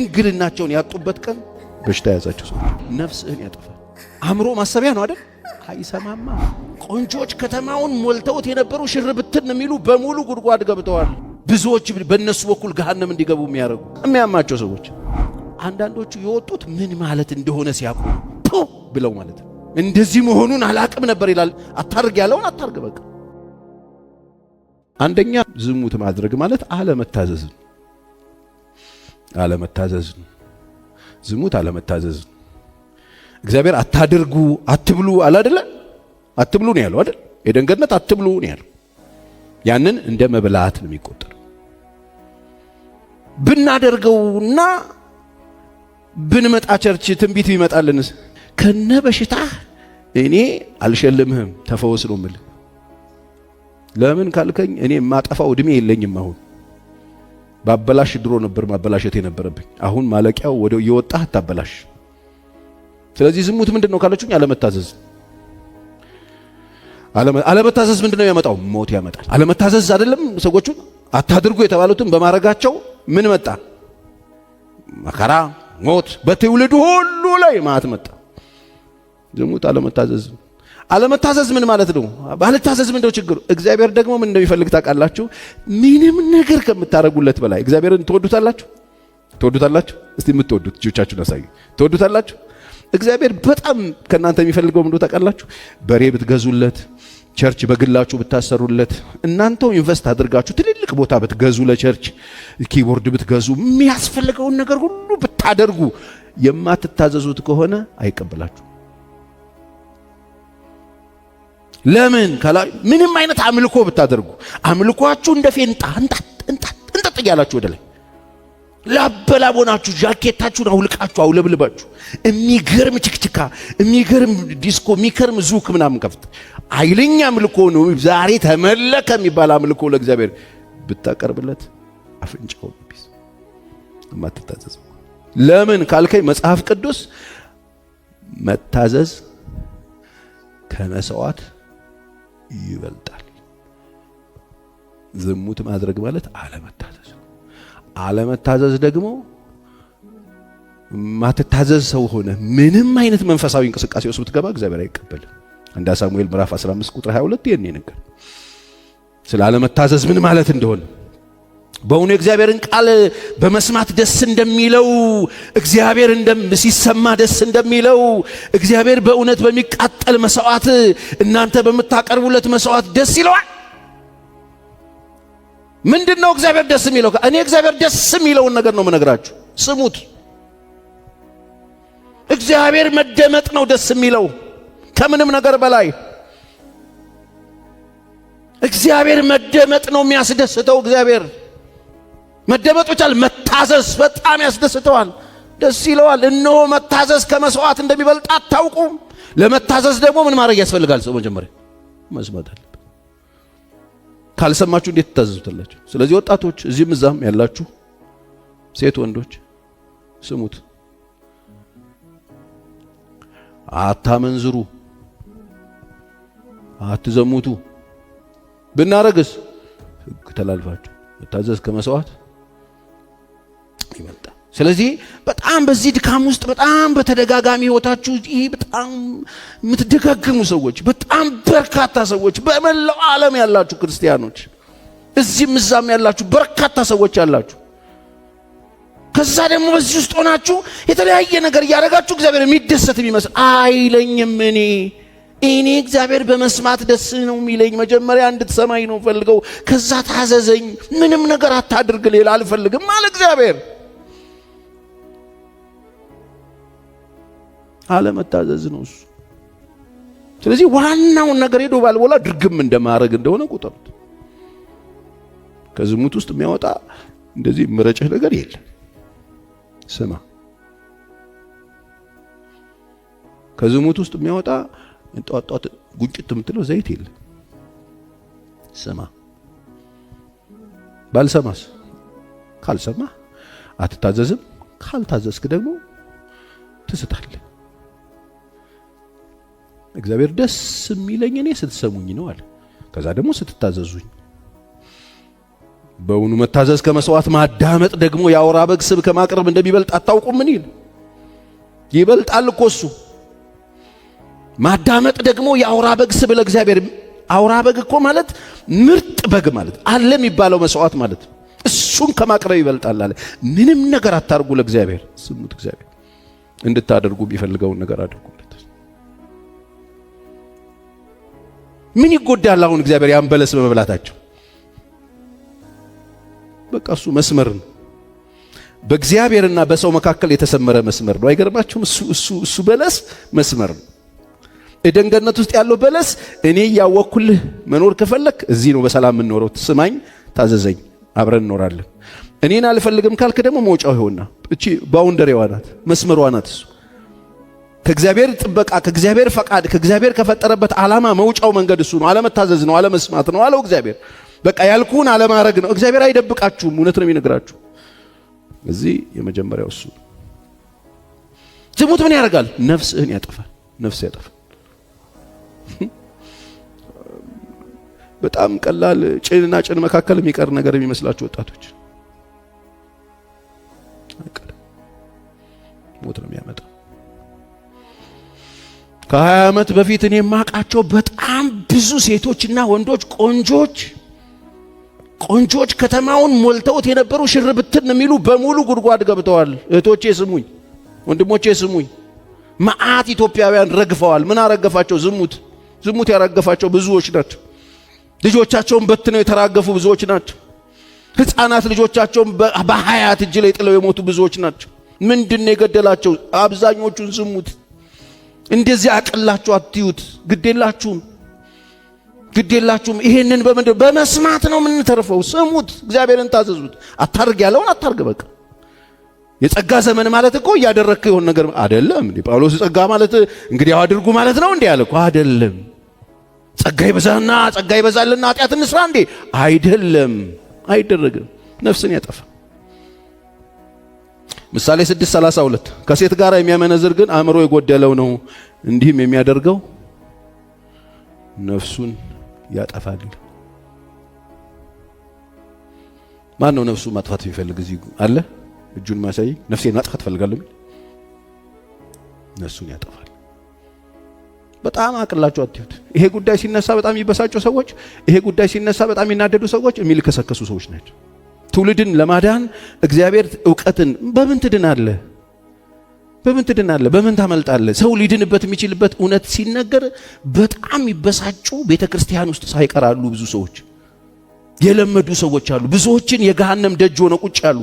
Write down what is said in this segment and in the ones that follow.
ድንግልናቸውን ያጡበት ቀን በሽታ የያዛቸው ሰዎች ነፍስህን ያጠፋል። አእምሮ ማሰቢያ ነው አይደል? አይሰማማ። ቆንጆች ከተማውን ሞልተውት የነበሩ ሽርብትን የሚሉ በሙሉ ጉድጓድ ገብተዋል። ብዙዎች በእነሱ በኩል ገሃነም እንዲገቡ የሚያደርጉ የሚያማቸው ሰዎች፣ አንዳንዶቹ የወጡት ምን ማለት እንደሆነ ሲያውቁ ፑ ብለው ማለት ነው። እንደዚህ መሆኑን አላቅም ነበር ይላል። አታርግ ያለውን አታርግ በቃ። አንደኛ ዝሙት ማድረግ ማለት አለመታዘዝ ነው። አለመታዘዝ ነው። ዝሙት አለመታዘዝ ነው። እግዚአብሔር አታድርጉ አትብሉ አለ አይደለ? አትብሉ ነው ያለው አይደል? ኤደን ገነት አትብሉ ነው ያለው። ያንን እንደ መብላት ነው የሚቆጠር። ብናደርገውና ብንመጣ church ትንቢት ቢመጣልንስ ከነ በሽታ እኔ አልሸልምህም ተፈወስ ነው የምልህ። ለምን ካልከኝ እኔ የማጠፋው እድሜ የለኝም። አሁን ባበላሽ ድሮ ነበር ማበላሸት የነበረብኝ። አሁን ማለቂያው ወደ እየወጣህ አታበላሽ። ስለዚህ ዝሙት ምንድን ነው ካለችኝ፣ አለመታዘዝ። አለመታዘዝ ምንድን ነው ያመጣው? ሞት ያመጣል። አለመታዘዝ አይደለም ሰዎቹን አታድርጉ የተባሉትን በማድረጋቸው ምን መጣ? መከራ፣ ሞት፣ በትውልድ ሁሉ ላይ ማት መጣ። ዝሙት አለመታዘዝ። አለመታዘዝ ምን ማለት ነው? ባለታዘዝ ምንድነው ችግሩ? እግዚአብሔር ደግሞ ምን እንደሚፈልግ ታውቃላችሁ? ምንም ነገር ከምታደርጉለት በላይ እግዚአብሔርን ትወዱታላችሁ? ትወዱታላችሁ? እስቲ የምትወዱት እጆቻችሁን አሳዩ። ትወዱታላችሁ? እግዚአብሔር በጣም ከእናንተ የሚፈልገው ምንድነው ታውቃላችሁ? በሬ ብትገዙለት፣ church በግላችሁ ብታሰሩለት፣ እናንተው invest አድርጋችሁ ትልልቅ ቦታ ብትገዙ፣ ለ church keyboard ብትገዙ፣ የሚያስፈልገውን ነገር ሁሉ ብታደርጉ፣ የማትታዘዙት ከሆነ አይቀበላችሁ። ለምን ካላ ምንም አይነት አምልኮ ብታደርጉ አምልኳችሁ እንደ ፌንጣ እንጣጥ እንጣጥ እንጣጥ እያላችሁ ወደ ላይ ላበላብ ሆናችሁ ጃኬታችሁን አውልቃችሁ አውለብልባችሁ የሚገርም ችክችካ፣ የሚገርም ዲስኮ፣ የሚገርም ዙክ ምናምን ከፍት ኃይለኛ አምልኮ ነው ዛሬ ተመለከ የሚባል አምልኮ ለእግዚአብሔር ብታቀርብለት አፍንጫውን ቢስ የማትታዘዝ። ለምን ካልከኝ መጽሐፍ ቅዱስ መታዘዝ ከመስዋዕት ይበልጣል። ዝሙት ማድረግ ማለት አለመታዘዝ ነው። አለመታዘዝ ደግሞ ማትታዘዝ ሰው ሆነ ምንም አይነት መንፈሳዊ እንቅስቃሴ ውስጥ ብትገባ እግዚአብሔር አይቀበልም። አንዳ ሳሙኤል ምዕራፍ 15 ቁጥር 22 ይሄን ነገር ስለ አለመታዘዝ ምን ማለት እንደሆነ፣ በእውኑ የእግዚአብሔርን ቃል በመስማት ደስ እንደሚለው፣ እግዚአብሔር ሲሰማ ደስ እንደሚለው፣ እግዚአብሔር በእውነት በሚቃጠል መስዋዕት እናንተ በምታቀርቡለት መስዋዕት ደስ ይለዋል። ምንድን ነው እግዚአብሔር ደስ የሚለው? እኔ እግዚአብሔር ደስ የሚለውን ነገር ነው የምነግራችሁ። ስሙት። እግዚአብሔር መደመጥ ነው ደስ የሚለው ከምንም ነገር በላይ። እግዚአብሔር መደመጥ ነው የሚያስደስተው። እግዚአብሔር መደመጥ ብቻ መታዘዝ በጣም ያስደስተዋል፣ ደስ ይለዋል። እነሆ መታዘዝ ከመስዋዕት እንደሚበልጥ አታውቁም። ለመታዘዝ ደግሞ ምን ማድረግ ያስፈልጋል? ሰው መጀመሪያ መስማት አለበት። ካልሰማችሁ እንዴት ትታዘዙታላችሁ? ስለዚህ ወጣቶች፣ እዚህም እዛም ያላችሁ ሴት ወንዶች ስሙት። አታመንዝሩ፣ አትዘሙቱ። ብናረግስ ሕግ ተላልፋችሁ። መታዘዝ ከመስዋዕት ይበልጣል። ስለዚህ በጣም በዚህ ድካም ውስጥ በጣም በተደጋጋሚ ህይወታችሁ ይህ በጣም የምትደጋግሙ ሰዎች፣ በጣም በርካታ ሰዎች፣ በመላው ዓለም ያላችሁ ክርስቲያኖች፣ እዚህም እዛም ያላችሁ በርካታ ሰዎች ያላችሁ፣ ከዛ ደግሞ በዚህ ውስጥ ሆናችሁ የተለያየ ነገር እያደረጋችሁ እግዚአብሔር የሚደሰት የሚመስል አይለኝም። እኔ እግዚአብሔር በመስማት ደስ ነው የሚለኝ። መጀመሪያ እንድትሰማኝ ነው ፈልገው፣ ከዛ ታዘዘኝ። ምንም ነገር አታድርግ፣ ሌላ አልፈልግም አለ እግዚአብሔር። አለመታዘዝ ነው እሱ። ስለዚህ ዋናውን ነገር ሄዶ ባልቦላ ድርግም እንደማድረግ እንደሆነ ቁጠሩት። ከዝሙት ውስጥ የሚያወጣ እንደዚህ ምረጭህ ነገር የለም። ስማ፣ ከዝሙት ውስጥ የሚያወጣ ጧጧት ጉጭት የምትለው ዘይት የለም። ስማ፣ ባልሰማስ? ካልሰማ አትታዘዝም። ካልታዘዝክ ደግሞ ትስታለህ። እግዚአብሔር ደስ የሚለኝ እኔ ስትሰሙኝ ነው አለ። ከዛ ደግሞ ስትታዘዙኝ። በውኑ መታዘዝ ከመስዋዕት ማዳመጥ ደግሞ የአውራ በግ ስብ ከማቅረብ እንደሚበልጥ አታውቁም? ምን ይል ይበልጣል እኮ እሱ። ማዳመጥ ደግሞ የአውራ በግ ስብ ለእግዚአብሔር። አውራ በግ እኮ ማለት ምርጥ በግ ማለት አለ የሚባለው መስዋዕት ማለት እሱን ከማቅረብ ይበልጣል አለ። ምንም ነገር አታርጉ ለእግዚአብሔር፣ ስሙት። እግዚአብሔር እንድታደርጉ ቢፈልገውን ነገር አድርጉለት። ምን ይጎዳል አሁን እግዚአብሔር ያን በለስ በመብላታቸው? በቃ እሱ መስመር ነው። በእግዚአብሔርና በሰው መካከል የተሰመረ መስመር ነው። አይገርማችሁም? እሱ በለስ መስመር ነው። ኤደን ገነት ውስጥ ያለው በለስ እኔ እያወቅኩልህ መኖር ከፈለክ እዚህ ነው በሰላም የምንኖረው፣ ስማኝ፣ ታዘዘኝ፣ አብረን እንኖራለን። እኔን አልፈልግም ካልክ ደግሞ መውጫው ይሆንና እቺ boundary ዋ ናት፣ መስመሯ ናት። እሱ ከእግዚአብሔር ጥበቃ፣ ከእግዚአብሔር ፈቃድ፣ ከእግዚአብሔር ከፈጠረበት ዓላማ መውጫው መንገድ እሱ ነው። አለመታዘዝ ነው፣ አለመስማት ነው አለው እግዚአብሔር። በቃ ያልኩህን አለማድረግ ነው። እግዚአብሔር አይደብቃችሁም፣ እውነት ነው የሚነግራችሁ። እዚህ የመጀመሪያው እሱ። ዝሙት ምን ያደርጋል? ነፍስህን ያጠፋል። ነፍስ ያጠፋል። በጣም ቀላል ጭንና ጭን መካከል የሚቀር ነገር የሚመስላችሁ ወጣቶች አይቀርም፣ ሞት ነው የሚያመጣው። ከ20 ዓመት በፊት እኔ የማውቃቸው በጣም ብዙ ሴቶችና ወንዶች ቆንጆች ቆንጆች ከተማውን ሞልተውት የነበሩ ሽር ብትን የሚሉ በሙሉ ጉድጓድ ገብተዋል። እህቶቼ ስሙኝ፣ ወንድሞቼ ስሙኝ። መዓት ኢትዮጵያውያን ረግፈዋል። ምን አረገፋቸው? ዝሙት። ዝሙት ያረገፋቸው ብዙዎች ናቸው። ልጆቻቸውን በትነው የተራገፉ ብዙዎች ናቸው። ሕፃናት ልጆቻቸውን በሀያት እጅ ላይ ጥለው የሞቱ ብዙዎች ናቸው። ምንድን ነው የገደላቸው? አብዛኞቹን ዝሙት። እንደዚህ አቅላችሁ አትዩት። ግዴላችሁም ግዴላችሁም። ይሄንን በምንድን በመስማት ነው የምንተርፈው። ስሙት፣ እግዚአብሔርን ታዘዙት። አታርግ ያለውን አታርግ። በቃ የጸጋ ዘመን ማለት እኮ እያደረግክ የሆነ ነገር አይደለም። እንዴ ጳውሎስ ጸጋ ማለት እንግዲህ አድርጉ ማለት ነው እንዴ ያለ እኮ አይደለም። ጸጋ ይበዛና ጸጋ ይበዛልና ኃጢአት እንስራ እንዴ አይደለም። አይደረግም። ነፍስን ያጠፋ። ምሳሌ 6:32 ከሴት ጋር የሚያመነዝር ግን አእምሮ የጎደለው ነው፣ እንዲህም የሚያደርገው ነፍሱን ያጠፋል። ማን ነው ነፍሱን ማጥፋት የሚፈልግ እዚህ አለ? እጁን ማሳይ። ነፍሴን ማጥፋት እፈልጋለሁ የሚል ነፍሱን ያጠፋል። በጣም አቅላችሁ አትዩት። ይሄ ጉዳይ ሲነሳ በጣም የሚበሳጩ ሰዎች፣ ይሄ ጉዳይ ሲነሳ በጣም የሚናደዱ ሰዎች፣ የሚልከሰከሱ ሰዎች ናቸው። ትውልድን ለማዳን እግዚአብሔር እውቀትን በምን ትድናለህ? በምን ትድናለህ? በምን ታመልጣለህ? ሰው ሊድንበት የሚችልበት እውነት ሲነገር በጣም የሚበሳጩ ቤተ ክርስቲያን ውስጥ ሳይቀራሉ ብዙ ሰዎች የለመዱ ሰዎች አሉ። ብዙዎችን የገሃነም ደጅ ሆነው ቁጭ ያሉ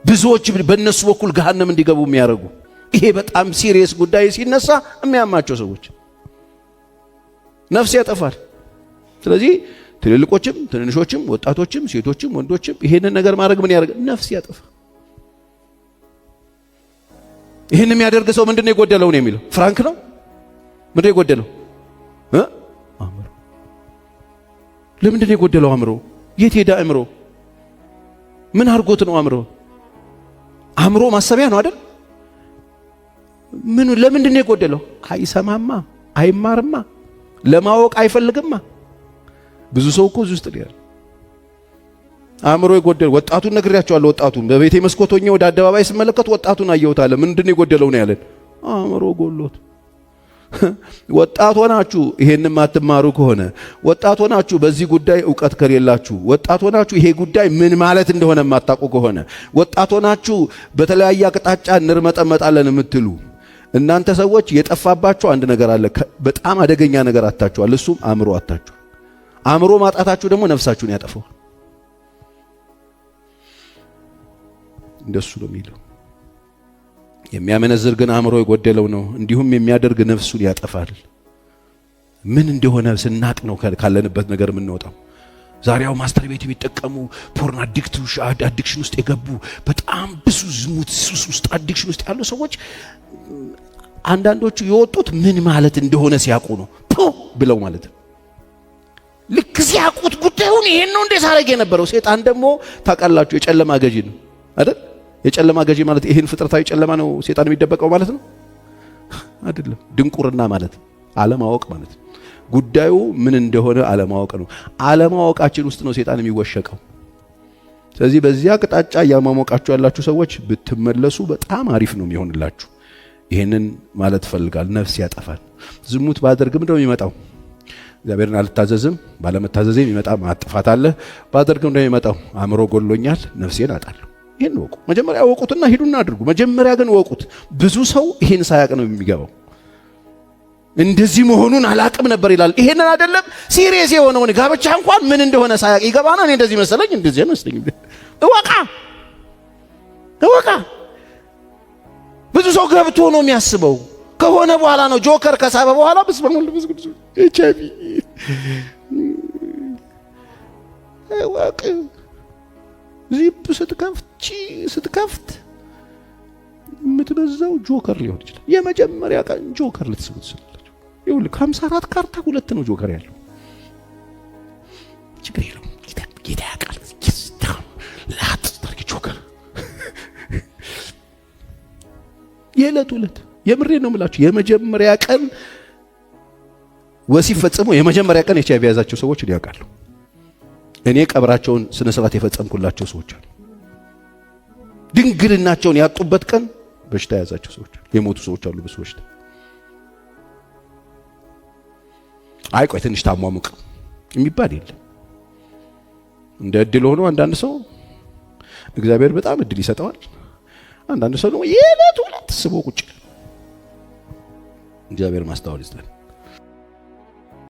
ብዙዎች በእነሱ በኩል ገሃነም እንዲገቡ የሚያደርጉ ይሄ በጣም serious ጉዳይ ሲነሳ የሚያማቸው ሰዎች ነፍስ ያጠፋል። ስለዚህ ትልልቆችም ትንንሾችም ወጣቶችም ሴቶችም ወንዶችም ይሄንን ነገር ማድረግ ምን ያደርግ? ነፍስ ያጠፋል። ይህን የሚያደርግ ሰው ምንድነው የጎደለው ነው የሚለው? ፍራንክ ነው። ምንድነው የጎደለው? አእምሮ። ለምንድነው የጎደለው አእምሮ? የት ሄደ አእምሮ? ምን አድርጎት ነው አእምሮ? አእምሮ ማሰቢያ ነው አይደል? ምኑ ለምንድን ነው የጎደለው? አይሰማማ፣ አይማርማ፣ ለማወቅ አይፈልግማ። ብዙ ሰው እኮ እዚህ ውስጥ ነው ያለው። አእምሮ የጎደለው ወጣቱን ነግሬያቸዋለሁ። ወጣቱን በቤቴ መስኮት ሆኜ ወደ አደባባይ ስመለከት ወጣቱን አየሁት አለ። ምንድን ነው የጎደለው ነው ያለን? አእምሮ ጎሎት። ወጣት ሆናችሁ ይሄን የማትማሩ ከሆነ፣ ወጣት ሆናችሁ በዚህ ጉዳይ እውቀት ከሌላችሁ፣ ወጣት ሆናችሁ ይሄ ጉዳይ ምን ማለት እንደሆነ የማታውቁ ከሆነ፣ ወጣት ሆናችሁ በተለያየ አቅጣጫ እንርመጠመጣለን የምትሉ እናንተ ሰዎች የጠፋባችሁ አንድ ነገር አለ። በጣም አደገኛ ነገር አታችኋል። እሱም አእምሮ አታችኋል። አእምሮ ማጣታችሁ ደግሞ ነፍሳችሁን ያጠፋዋል። እንደሱ ነው የሚለው። የሚያመነዝር ግን አእምሮ የጎደለው ነው፣ እንዲሁም የሚያደርግ ነፍሱን ያጠፋል። ምን እንደሆነ ስናቅ ነው ካለንበት ነገር የምንወጣው። ዛሬው masturbate የሚጠቀሙ porn addiction ውስጥ የገቡ በጣም ብዙ ዝሙት ሱስ ውስጥ addiction ውስጥ ያሉ ሰዎች አንዳንዶቹ የወጡት ምን ማለት እንደሆነ ሲያውቁ ነው። ፑ ብለው ማለት ነው። ልክ ሲያውቁት ጉዳዩን ይሄን ነው እንዴ ሳረግ የነበረው። ሴጣን ደግሞ ታውቃላችሁ የጨለማ ገዢ ነው አይደል? የጨለማ ገዢ ማለት ይሄን ፍጥረታዊ ጨለማ ነው ሴጣን የሚደበቀው ማለት ነው አይደለም። ድንቁርና ማለት አለማወቅ ማለት ነው። ጉዳዩ ምን እንደሆነ አለማወቅ ነው። አለማወቃችን ውስጥ ነው ሴጣን የሚወሸቀው። ስለዚህ በዚያ አቅጣጫ እያሟሟቃችሁ ያላችሁ ሰዎች ብትመለሱ በጣም አሪፍ ነው የሚሆንላችሁ። ይህንን ማለት እፈልጋለሁ። ነፍስ ያጠፋል። ዝሙት ባደርግ ምንድነው የሚመጣው? እግዚአብሔርን አልታዘዝም። ባለመታዘዜ የሚመጣ ማጥፋት አለ። ባደርግ ምንድነው የሚመጣው? አእምሮ ጎሎኛል፣ ነፍሴን አጣለሁ። ይህን ወቁ። መጀመሪያ ወቁትና ሂዱና አድርጉ። መጀመሪያ ግን ወቁት። ብዙ ሰው ይህን ሳያቅ ነው የሚገባው። እንደዚህ መሆኑን አላቅም ነበር ይላል። ይሄንን አይደለም serious የሆነውን ጋብቻ እንኳን ምን እንደሆነ ሳያቅ ይገባና እኔ እንደዚህ መሰለኝ እንደዚህ አይመስለኝም። እወቃ እወቃ። ብዙ ሰው ገብቶ ነው የሚያስበው። ከሆነ በኋላ ነው ጆከር ከሳበ በኋላ በስመ አብ ወወልድ ወመንፈስ ቅዱስ ኤች አይ ቪ። እወቅ። ዚፕ ስትከፍት ስትከፍት የምትበዛው ጆከር ሊሆን ይችላል። የመጀመሪያ ቀን ጆከር ልትስቡ ትችላላችሁ። ይኸውልህ ከ54 ካርታ ሁለት ነው ጆከር ያለው። ችግር የለውም፣ ጌታ ያውቃል። ላጥ ታርጊ ጆከር የዕለት ዕለት የምሬ ነው የምላችሁ። የመጀመሪያ ቀን ወሲብ ፈጽመው የመጀመሪያ ቀን ኤች አይ ቪ የያዛቸው ሰዎች እኔ ያውቃለሁ። እኔ ቀብራቸውን ስነ ስርዓት የፈጸምኩላቸው ሰዎች አሉ። ድንግልናቸውን ያጡበት ቀን በሽታ የያዛቸው ሰዎች አሉ። የሞቱ ሰዎች አሉ በሱ በሽታ። አይ ቆይ ትንሽ ታሟሙቅ የሚባል የለም። እንደ እድል ሆኖ አንዳንድ ሰው እግዚአብሔር በጣም እድል ይሰጠዋል። አንዳንድ ሰው ደግሞ የዕለት ዕለት ስቦ ቁጭ። እግዚአብሔር ማስተዋል ይስጠን።